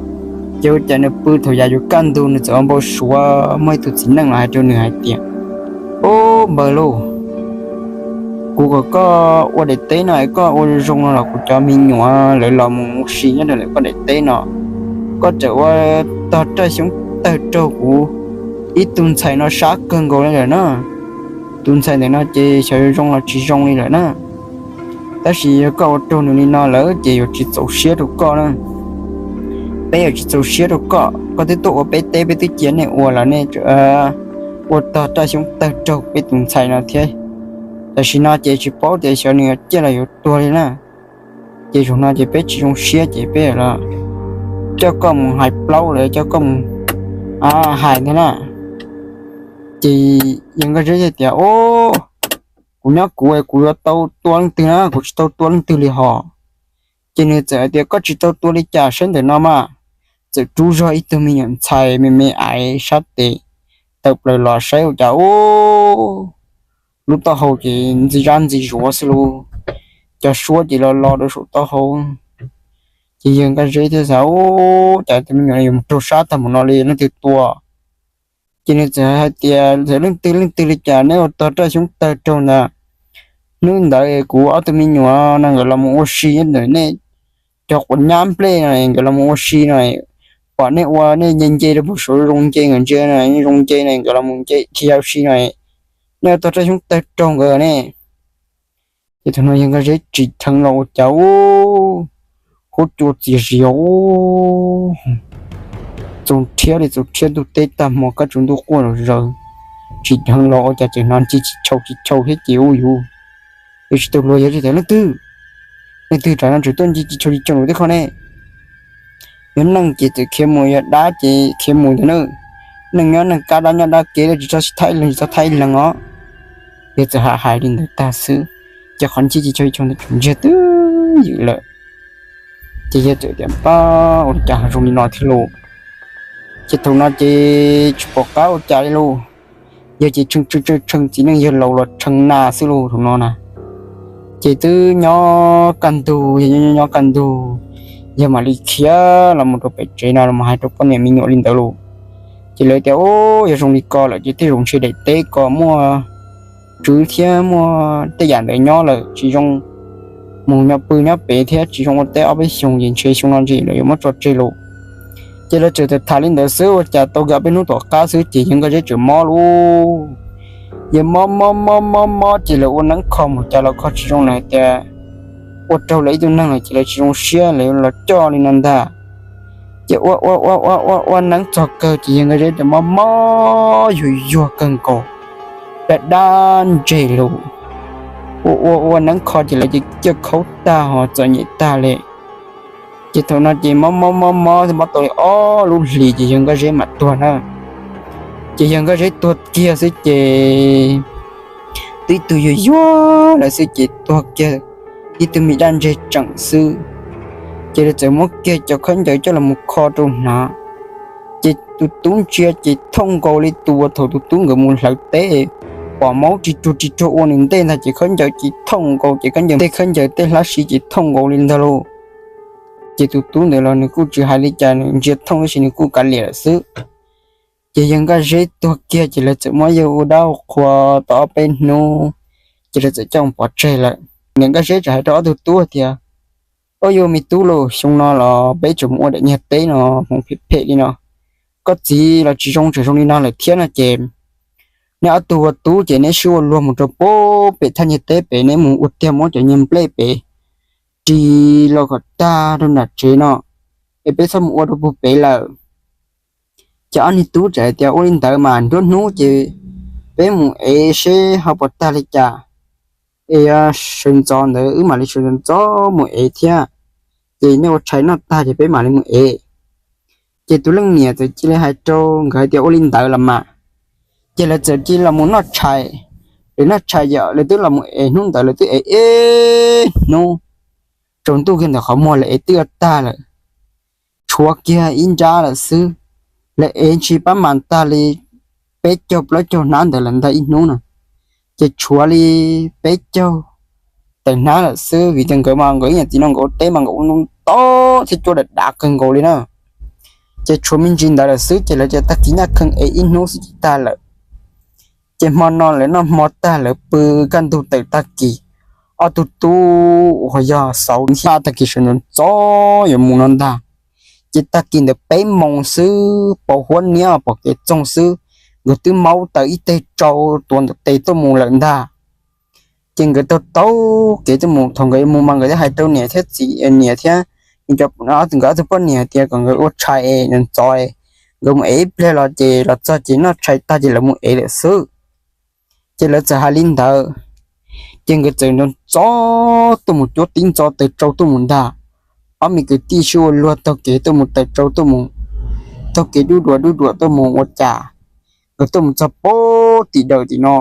Ces ua cas nws pw thaum yav yuav kaj ntug nws txawm ua npau suav muaj ib tug txiv neej los hais rau nws hais tias, Ub npawg lauj, kuv kom koj ua daim teb no es koj ua zoo no los kuv cov me nyuam lawv los mus ua si nyob rau ntawm koj daim teb no, koj txawm ua tog raj xyoob tawg raug kuv ib tug ntxhais no sab kawg nkaus li lawm na. Tus ntxhais ntawm no ces xyov yuav zoo los tsis zoo li lawm na. Tab sis yog koj ua raug nws li no lawm ces yuav tsis txaus siab rau koj na. Peb yuav tsis txaus siab rau koj, koj twb tuaj ua peb teb peb twb cia nej ua los nej ua tog raj xyoob tawg raug peb tus ntxhais no thiab. Tam sim no ces tsis paub tias xyov nws yuav ciaj los yuav tuag li na. Ces zaum no ces peb tsis zoo siab ces peb los coj koj mus hais plaub lawm coj koj mus hais ntag na. Ces yawg Nkaj Zeb tias, Ub, kuv nyob kuv kuv yuav tau tua leej twg na, kuv tsis tau tua leej twg li hos. Ces nws txawm hais tias, Koj tsis tau tua li cas, saib ntawm no mas. Txawm rub zog ib tug me nyuam ntxhais me me aiv sab tes tawm plaws los saib ua cas ub, lub taub hau ces ntxi zab ntxi zuav xwb lauj, cov suab ces lo lo rau saum taub hau. Ces yawg Nkaj Zeb thiaj xav, Ub, cas tus me nyuam no yuav mus raug sab tag mus no li, leej twg tua? Ces nws txawm hais tias, Txawm leej twg leej twg li cas neb ua tog raj xyoob tawg raug ntag, hnub ntawd kuv ob tug me nyuam no nkawd los mus ua si nyob ntawm nej cov quav nyab nplej no, nkawd los mus ua si no, pom nej ua nej nce nce rau puag saud zoo nce nkawd ntsia no, zoo nce no nkawd los mus nce dhia ua si no, nej ua tog raj xyoob tawg raug nkawd ne. Ces thaum no yawg Nkaj Zeb tsim dheev los ua cas ub, huab cua txias zias, txaus rhiab li txaus rhiab, ntuj teb tag hmo kaj tsuas ntuj quaj zom zaws. Tsim dheev los ua cas tseem hnov ntsis chis chaus tsis chaus thiab ces ub yuv, yuav tsis tau luag yog tsis tau leej twg, leej twg tam no tseem tuaj ntsis chis chaus tsis chaus lus tib qho ne. Yog neeg ces txawm khiav mus, yog dab ces khiav mus ntag na. Neeg nyob neeg, kab dab nyob dab kev, tsis txhob thaij leeg, tsis txhob thaij leeg os. Yog txawm hais hais li ntawd tag xwb, ces qhov ntsis chis chaus tsis chaus ntawd tseem ntsiag twb ywm lawm. Ces yawg txawm tias, Pab, ua li cas ho zoo li no thiab lauj? Ces thaum no ces tsis pom qab ua cas li lauj. Yawg ces tshee tshee tshee tshee txiv neej yawg laus los tshee nas xwb lauj thaum no na. Ces twb nyob kaj ntug, yawg nyob nyob kaj ntug, yawg mam li khiav los mus rau pem tsev no los hais rau poj niam me nyuam li ntawd lauj. Ces lawv tias, Ub, yog zoo li ko lawm ces tej zaum ntshe daim teb ko muaj tswv thiab muaj tej yam ntawd nyob lawm tsis zoo mus nyob pw nyob pem thiab tsis zoo ua teb ob peb xyoos ces ntshe xyoo no ntsis lawv yuav muab tso tseg lawm. Ces lawv txawm tham li ntawd xwb ua cas tau kiag ob peb hnub tom qab xwb ces yawg Nkaj Zeb txawm mob lauj. Yawg mob mob mob mob mob ces lawv ua neeb kho mus cas los kho tsis zoo lawm hais tias ua raug lawv ib tug neeg lawm ces lawv tsis zoo siab lawv los coj li no ntag. Ces ua ua ua ua ua ua neeb txog kawg ces yawg Nkaj Zeb txawm mob mob yuag yuag kawg nkaus, dab dab ntseg lawm. Ua ua ua neeb kho ces lawv cia li khaub tag ho txom nyem tag li. Ces thaum no ces mob mob mob mob mob tau li ob lub hlis ces yawg Nkaj Zeb mam tuag na. Ces yawg Nkaj Zeb tuag kiag xwb ces twb ib tug yuag yuag lawm xwb ces tuag kiag ib tug me dab ntseg tseem xwb. Ces lawv txawm muab kiag cov khaub ncaws coj los mus kho rau hnav. Ces tus tub ntsia ces thooj nkaus li tus uas thaum tus tub nkawd mus hlawv teb pom maub ris ruag ris ruag ua nws ntej ntag ces khaub ncaws ces thooj nkaus ces khaub ncaws tej khaub ncaws tej hlab siv ces thooj nkaus li ntag lauj. Ces tus tub ntawd los nws kuj tsis hais li cas nws ntsia thooj tab sis nws kuj kav liam lawm xwb. Ces yawg Nkaj Zeb tuag kiag ces lawv txawm muab yawg ua dab ua qhua tau ob peb hnub ces lawv txawm coj mus pov tseg lawm. Niam Nkaj Zeb txawm hais rau ob tug tub tias, Ua yuav me tub lauj, xyoo no los peb tseem mus ua daim niag teb no hmoov phem phem li no, koj txiv los tsis zoo tseem zoo li no lawm thiab no ces neb ob tug ua tub ces neb sib ua luag mus rau pem thaj niag teb pem, neb mus ua tiag muab cov niag nplej pem ris los kom tag rau nram tsev no es peb txhob mus ua rau puag pem lawm. Ces ob niag tub txawm hais tias, Ua li ntawd mas nruab hnub ces peb mus ev seb ho puas tag li cas es sawv ntxov ntawd wb mam li sawv ntxov mus ev thiab. Ces nej ua tshais noj tag ces peb mam li mus ev. Ces tus leej niam txawm cia li hais rau nkawd hais tias, Ua li ntawd los mas. Ces lawv txawm cia li los mus noj tshais. Lawv noj tshais yom, lawv twb los mus ev hnub ntawd lawv twb ev ib hnub, tsaus ntuj kiag ntawm qhov muag lawv ev twb yuav tag lawm, tshuav kiag ib nrab lawm xwb. Lawv ev ntshis pab mas tag li peb caug plaub caug hnab ntawd lawm ntag ib hnub na. Ces tshuav li peb caug tawm hnab lawm xwb vim tias nkawd mas nkawd ib yam txiv no nkawd ua teb mas nkawd ua ntau ntau thiab cua dav dav kawg nkaus li na. Ces tshuav me ntsis ntawd lawm xwb ces lawv cov tag kis nyaj kheej ev ib hnub xwb ces tag lawm. Ces hmo no lawv noj hmo tag lawv pw kaj ntug tawm tag kis, ob tug tub uas yog Xauv thiab tag kis sawv ntxov ntxov yuav mus no ntag. Ces tag kis ntawd peb moos xwb pos huab niab pom kev txoog xwb, nkawd twb maub taws ib teg tsau tuav ntawm tes tuaj mus lawm ntag. Ces nkawd taug taug kev tuaj mus, thaum nkawd yuav mus mas nkawd twb hais rau niam thiab txiv, niam thiab nkawd ob tug poj niam hais tias kom nkawd ua tshais ntxov ntxov, nkawd mus ev ib pliag los ces los txog ces noj tshais tag ces lawv mus ev lawm xwb. Ces lawv txawm hais li ntawd, ces nkawd txawm ntxov ntxov tuaj mus cuab tib ntxov taws tsau tuaj mus ntag. Ob me kwv tij sib ua luag taug kev tuaj mus taws tsau tuaj mus, taug kev dub duav dub duav tuaj mus ua cas nkawd tuaj mus txog pem tim dawm tim no,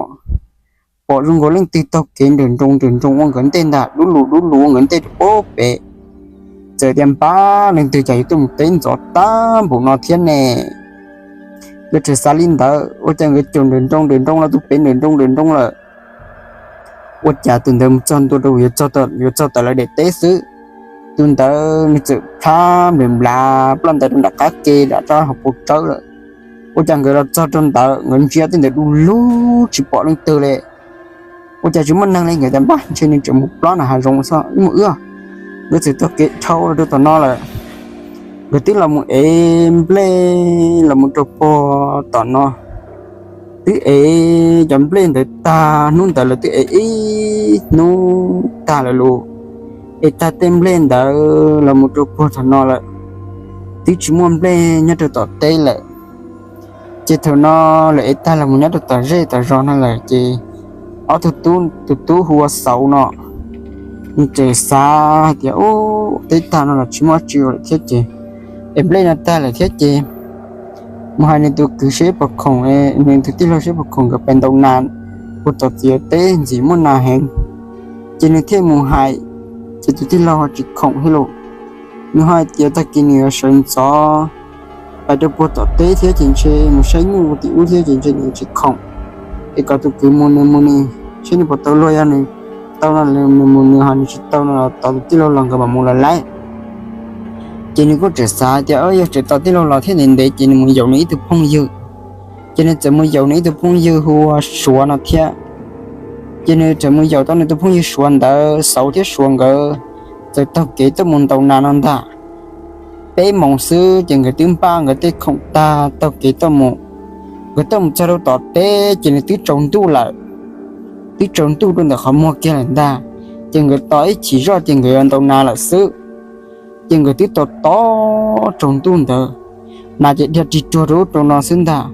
pom zoo nkaus leej twg taug kev nrawm nroos nrawm nroos ua nkawd ntej ntag, dub lus dub lus ua nkawd ntej rau pem pem. Txawm tias npab leej twg cas yuav tuaj mus teb ntxov tag npaum no thiab ne. Nkawd tseem xav li ntawd ua cas nkawd caum nrawm nroos nrawm nroos los tus pem nrawm nroos nrawm nroos lawm. Ua cas tus ntawd mus txog ntua rau yuav txog tawm lawv daim teb xwb, tus ntawd nws txawm plhab nplas nplav ploj ntais rau nram qab ke nram rab hauv paus tsawb lawm. Ua cas nkawd los txog rau ntawd nkawd ntsia tej ntawd du lug tsis pom leej twg li. Ua cas tsis muaj neeg li, nkawd tias npab ntshe nws tseem mus plob nram hav zoov xwb, ib mus wb. Nkawd txawm taug kev dhau los rau tom no lawm. Nkawd twb los mus ev nplej los mus rau puag tom no, twb ev cov nplej ntawd tag, hnub ntawd lawv twb ev ib hnub tag lawm los, ev tag tej nplej ntawd los mus rau puag tom no lawm, twb tsis muaj nplej nyob rau tom teb lawm. Ces thaum no lawv ev tag los mus nyob rau tom zej tom zos no lawm ces ob tug tub, tus tub hu ua Xauv no, nws txawm xav hais tias, Ub, teb tag no los tsis muaj tsi ua lawm thiab ces, ev nplej no tag lawm thiab ces mus hais nws tus kwv seb puas khoom, nws tus tij laug seb puas khoom nkawd pais ntaus nas puag tom txiv teb ntxim muaj nas heev. Ces nws thiaj mus hais, ces tus tij laug ho tsis khoom thiab los. Nws ho hais tias tag kis nws yuav sawv ntxov pais rau puag tom teb thiab ces ntshe mus saib nyuj tim ub thiab ces ntshe nws tsis khoom, es kom tus kwv mus nws mus nws, seb nws puas tau luag, yog nws tau no nws mus nws, ho nws tsis tau no los tos tus tij laug los nkawd mam mus los lawm. Ces nws kuj tseem xav tias yog tseem tos tij laug los thiab ntev ntev ces nws mus yaum nws ib tug phooj ywg. Ces nws txawm mus yaum nws ib tug phooj ywg hu ua Suav no thiab. Ces nws txawm mus yaum tau nws tus phooj ywg Suav ntawd, Xauv thiab Suav nkawd txawm taug kev tuaj mus ntaus nas no ntag. Peb moos xwb ces nkawd twb npaj nkawd tej khoom tag taug kev tuaj mus. Nkawd tuaj mus txog rau tom teb ces nws twb tsaus ntuj lawm, twb tsaus ntuj rau ntawm qhov muag kiag lawm ntag. Ces nkawd tos ib chim zoj ces nkawd yuav ntaus nas lawm xwb. Ces nkawd twb tos tos tsaus ntuj ntawd, nas ces dhia rig ruag rau ub rau no xwb ntag.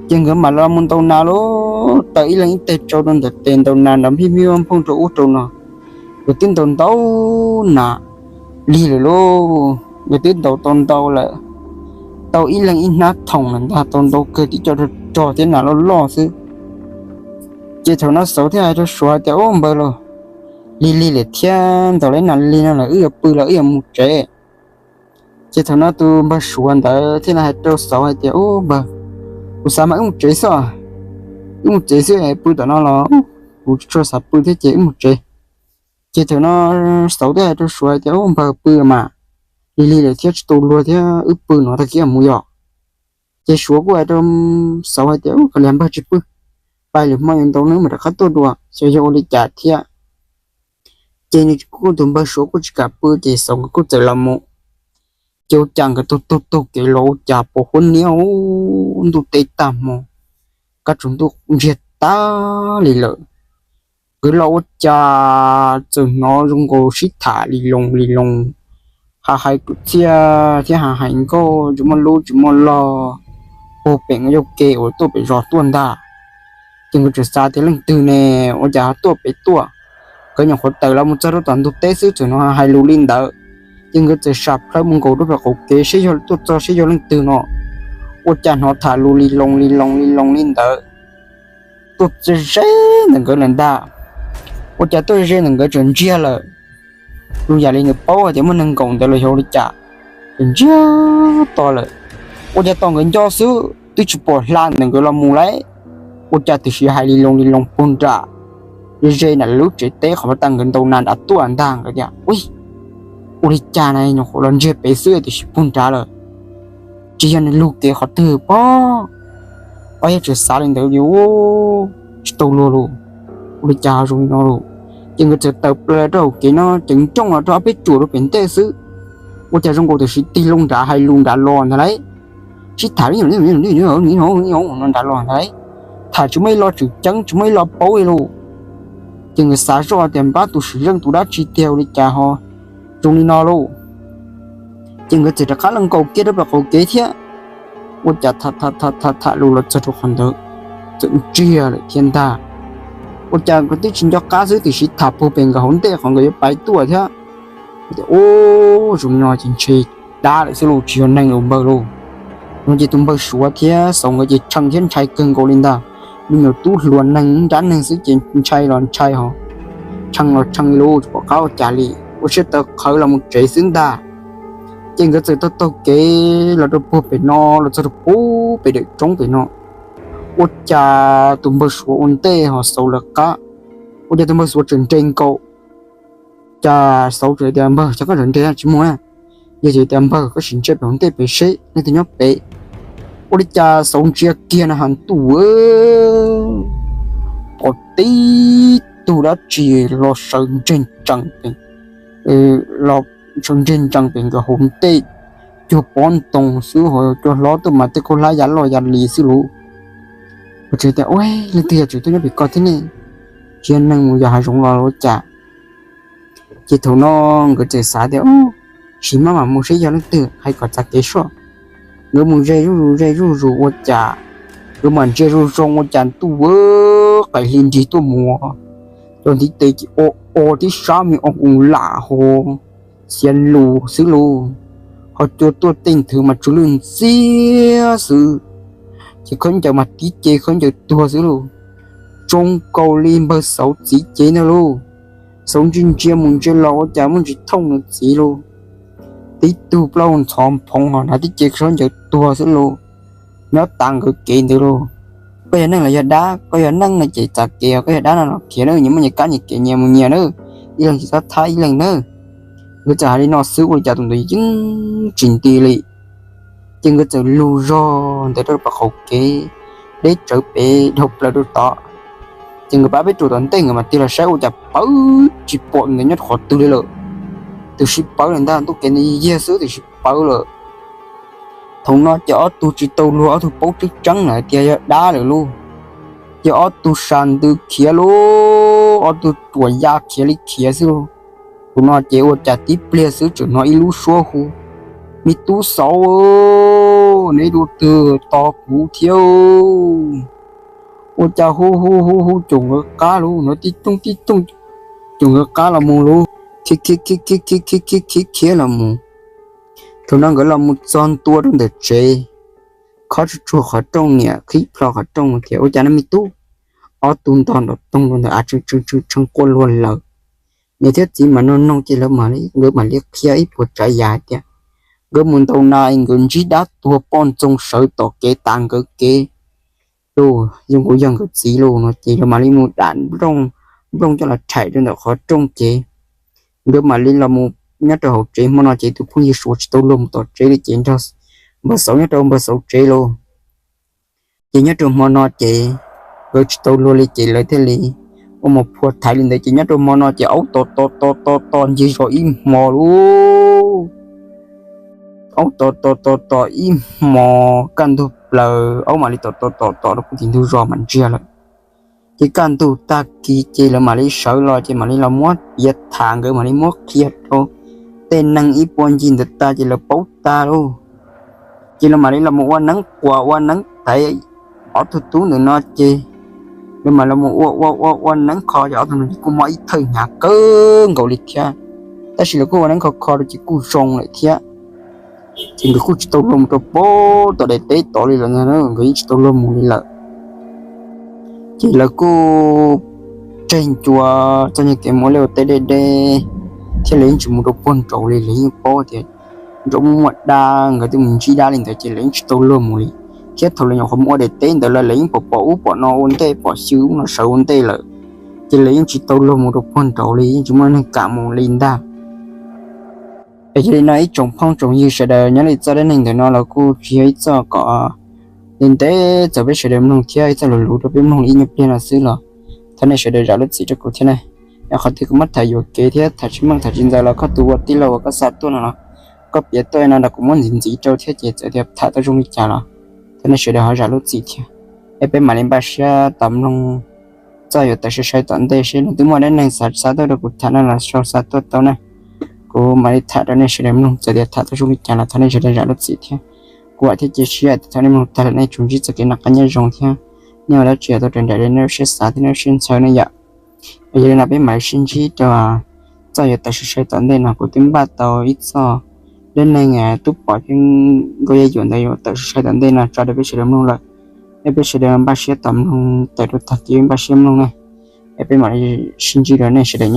Ces nkawd mam los mus ntaus nas lauj, taws ib leeg ib teg tsau rau ntawm tes, ntaus nas nrov npij npij nphooj rau ub rau no. Nkawd twb ntaus ntaus nas lig lawm lauj, nkawd twb ntaus tau ntau lawm, tau ib leeg ib hnab thoom lawm ntag, tau ntau kawg, tib co rog rog thiab nas loj loj xwb. Ces thaum no Xauv thiaj hais rau Suav tias, Ub npawg lauj, lig lig lawm thiab, ntaus lawm nas lig no lawm, wb yuav pw los wb yuav mus tsev. Ces thaum no tus npawg Suav ntawd thiaj li hais rau Xauv hais tias, Ub npawg, kuv xav mas wb mus tsev xwb, wb mus tsev xwb, pw tom no los kuv tsis tshua xav pw thiab ces wb mus tsev. Ces thaum no Xauv thiaj hais rau Suav hais tias, Ub npawg, pw mas, lig lig lawm thiab tsis tau luag thiab, wb pw no tag kis mus yom. Ces Suav kuj hais rau Xauv hais tias, Ub, kav liam npawg, tsis pw, pais lwm hmo yuav ntaus no mam rov qab tuaj dua, xyov yog ua li cas thiab. Ces nws kuj, tus npawg Suav kuj tsis kam pw, ces Xauv nkawd kuj txawm los mus. Ces ua cas nkawd taug taug taug kev los ua cas pom huab niab ntuj teb tag hmo, kab tsaus ntuj ntsiag tag li lawm. Nkawd los ua cas txawm hnov zoo nkaus sib tham li loo li loo, ha hais kwv txhiaj thiab ha hais nkauj tsis muaj lub tsis muaj log, puag pem nkawd yau ke uas tuaj pem zos tuaj ntag. Ces nkawd txawm xav tias leej twg ne, ua cas ho tuaj pem tuaj. Nkawd nyuam qhuav tawm los mus txog rau tom ntug teb xwb txawm hnov hais lus li ntawd. Ces nkawd txawm sam plhaw mus nkaum rau pem qaum kev seb yog tuaj txog seb yog leej twg no. Ua cas hnov tham lus li loo li loo li loo li ntawd tuaj ze ze ntawm nkawd lawm ntag. Ua cas tuaj ze ze ntawm nkawd tseem ntsiag lawm, zoo yam li nws paub hais tias muaj neeg nkaum ntawd los yog li cas, tseem ntsiag to lawm. Ua cas tos nkawd nco xwb twb tsis pom hla ntawm nkawd los mus lauj. Ua cas tiam sis hais li loo li loo puag nram ze ze nram lawv lub tsev teb qhov uas nkawd ntaus nas nrad tuaj ntag. Nkawd tias, Ui, ua li cas na, nyuam qhuav los ntsiag pem xwb tiam sis puag nrad lawm, tsis yog nws lug kev qhov twg pob. Ob yog tseem xav li ntawd li, tsis tau luag lauj, ua li cas ho zoo li no lauj. Ces nkawd txawm tawm plaws rau hauv kev no ces nrooj los rau ob peb ruam rau pem ntej xwb. Ua cas zoo nkaus tiam sis tig loo nrad hais lus nrad los ntag lauj. Sib tham no nrad los ntag lauj, tham tsis muaj ib lo tseem ceeb tsis muaj ib lo paub li lauj. Ces nkawd xav zoj tias npab tus sim zeej tus dab tsi tiag ua li cas ho zoo li no lauj. Ces nkawd txawm rov qab los nkaum kiag rau pem qaum kev thiab. Ua cas tham tham tham tham tham lus los txog rau qhov ntawd txawm ntsiag lawm thiab ntag. Ua cas nkawd twb tsis nco qab xwb tiam sis tham puag pem nkawd hauv ntej qhov nkawd yuav pais tuaj thiab. Tias, Ub, zoo li no ces ntshe dab lawm xwb lauj, tsis yog neeg lauj npawg lauj. No ces tus npawg Suav thiab Xauv nkawd ces tshee thiab ntshai kawg nkaus li ntag. Me nyuam tub hluas neeg nrab neeg xwb ces ntshai los ntshai ho tshee los tshee li lauj, tsis pom qab ua cas li, ua siab tawv qhawv los mus tsev xwb ntag. Ces nkawd txawm taug taug kev los rau puag pem no los txog rau puag pem dawm roob pem no. Ua cas tus npawg Suav ua ntej ho Xauv lawv qab. Ua cas tus npawg Suav tseem nres nkaus. Cas Xauv tseem tias, Npawg, cas koj tseem nres tsis mus na? Yog tseem tias, Npawg, koj sim ntsia pem hauv ntej pem seb leej twg nyob pem. Ua li cas Xauv ntsia kiag na has ntuj, pom tib tug dab tsi los sawv ntseg tsees pem, los sawv ntseg tsees pem nkawd hauv ntej, cuag pob ntoo xwb ho cua hlob tuaj mas tej khaub hlab ya loj ya li xwb lauj. Ua tseem tias, Ua, leej twg yog tseem tuaj nyob pem ko thiab ne? Tsis yog neeg mus yos hav zoov los ua cas? Ces thaum no nkawd txawm xav tias, Sim maj mam mus seb yog leej twg, hais kom txav kev soj. Nkawd mus ze zuj zus ze zuj zus ua cas nkawd mam ntsia zoo zoo ua cas ntuj, qaim hli nrig tuaj mus, cov ntiv tes ces o o tib sab me o nkoos lam ho xiav lus xwb lauj. Ho cua tuaj tej nthwv mas tsw lwj ntxiab xwb, ces khaub ncaws mas tib ce khaub ncaws tuag xwb lauj. Zoo nkaus li npawg Xauv txiv cev ntag lauj. Xauv ntsia ntsia mus ntsia los ua cas muaj ntsis thooj nws txiv lauj. Tib tug plaub ntxhov nphoov ho hnav tib ce khaub ncaws tuag xwb lauj. Nyob tas nkawd kev ntawd lauj. Koj yog neeg los yog dab? Koj yog neeg no ces txav kev, koj yog dab no los khiav nawb, nyias muaj nyias kab nyias kev nyias mus nyias nawb, ib leeg tsis txhob thab ib leeg nawb. Nkawd txawm hais li no xwb ua li cas tus ntawd yeej tsis nti li. Ces nkawd txawm lug zog ntawd rau pem qaum kev, deb tsawv pem dhau plaws rau tod. Ces nkawd pab peb rau tom ntej nkawd mam tig los saib ua cas pawv tsis pom ntawd nyob qhov twg li lawm. Twb sib pawv lawm ntag, ntuj kev ntawd yog yag xwb twb sib pawv lawm. Thaum no ces ob tug tsis tau luag, ob tug paub tseeb tseeb lawm tias yog dab lawm lauj. Ces ob tug sa ntws khiav lauj, ob tug ruam ya khiav li khiav xwb lauj. Thaum no ces ua cas tib pliag xwb tseem hnov ib lub suab hu, me tub xauv, neb dua twg tos kuv thiab. Ua cas hu hu hu hu caum nkawd qab lauj, hnov tib tooj tib tooj caum nkawd qab los mus lauj, khiav khiav khiav khiav khiav khiav khiav khiav los mus. Thaum no nkawd los mus txog ntua rau ntawm tsev, khob tsuag tsuag qhov rooj, niam qhib plho qhov rooj tias ua cas no me tub. Ob tug ntog nrov toog rau ntawm av tsees tsees tsees quaj luag lawm. Niam thiab txiv mas noog noog ces lawv mam li, nkawd mam li qhia ib puas tsav yam hais tias nkawd mus ntaus nas es nkawd ntsib dab tuag poj ntxoog sawv tom kev tas nkawd kev lauj, zoo nkaus yog nkawd txiv lauj no ces lawv mam li mus dam nplooj coj los rhaim rau ntawm qhov rooj ces nkawd mam li los mus nyob rau hauv tsev. Hmo no ces tus phooj ywg Suav tsis tau luag mus tom tsev li ces nrog npawg Xauv nyob rau npawg Xauv tsev lauj. Ces nyob rau hmo no ces nkawd tsis tau luag li ces lawv thiaj li ua mus phua thaiv li ntawd ces nyob rau hmo no ces aub tom tom tom tom tom ncig zos ib hmo lauj. Aub tom tom tom tom ib hmo, kaj ntug plaws aub mam li tom tom tom tom rau puag tim ntug zos mas ntsiag lawm. Ces kaj ntug tag kis ces lawv mam li sawv los ces mam li los muab piav tham, nkawd mam li muab qhia rau tej neeg ib puag ncig ntawd tag ces lawv paub tag lauj. Ces lawv mam li los mus ua neeb quas ua neeb taiv ob tug tub ntawm no ces lawv mam los mus ua ua ua ua neeb kho ces ob tug no ces kuj mob ib thawj hnyav kawg nkaus li thiab. Tab sis lawv kuj ua neeb kho kho rau ces kuj zoo lawm thiab. Ces nkawd kuj tsis tau luag mus rau puag tom daim teb tod li lawm, nkawd yeej tsis tau luag mus li lawm. Ces lawv kuj tseg ncua txoj kev mus ua liaj ua teb deb deb, thiab lawv yeej tsis mus rau puag nraud li, lawv yeej paub tias nraud muaj muaj dab, nkawd twb mus ntsib dab li ntawd ces lawv yeej tsis tau luag mus li. Thiab thaum lawv nyuam qhuav mus ua daim teb ntawd lawm lawv yeej pom pom ub pom no ua ntej, pom xyw ub no sawv ua ntej lawm, ces lawv yeej tsis tau luag mus rau puag nraud li, yeej tsis muaj neeg kam mus li ntag. Es yog li no ib tsoom phooj tsoom ywg sawv daws, nyob li txoj dab neeg ntawm no los kuj tsis yog ib txoj kom ntev ntev txaus peb sawv daws mloog thiab ib txoj lus luv rau peb mloog li ib nyuag pliag no xwb los thov nej sawv daws zam lub txim rau kuv thiab na. Yog qhov twg kuv muab tham yuam kev thiab tham tsis meej tham tsis ntxaws los koj tus ua tij laug uas koj xa tuaj no los koj piav tuaj no nrog kuv muab ntxiv ntxiv rau thiab ces txawm tias tham tau zoo li cas los thov nej sawv daws ho zam lub txim thiab. Es peb mam li npaj siab tos mloog txoj yuav tawm sai sai tom ntej seb nws twb muaj dab neeg xav xa tuaj rau kuv tham no los sau xa tuaj tau na. Kuv mam li tham rau nej sawv daws mloog, txawm tias tham tau zoo li cas los thov nej sawv daws zam lub txim thiab. Kuv vam thiab cia siab tias thaum nej mloog tag lawm nej tsuas ntsib txoj kev noj qab nyob zoo thiab nej ua dab tsi tau raws nraim li nej lub siab xav thiab nej lub siab ntshaw ne yom. Yog li no peb mam li sib ntsib rau txoj yuav tawm sai sai tom ntej no. Kuv twb npaj tau ib txoj dab neeg tub pom thiab nkauj yaj yuam ntawd yuav tawm sai sai tom ntej no tso rau peb sawv daws mloog lawm. Es peb sawv daws npaj siab tos mloog tawm rau tag kis npaj siab mloog ne. Es peb mam li sib ntsib rau nej sawv daws nyob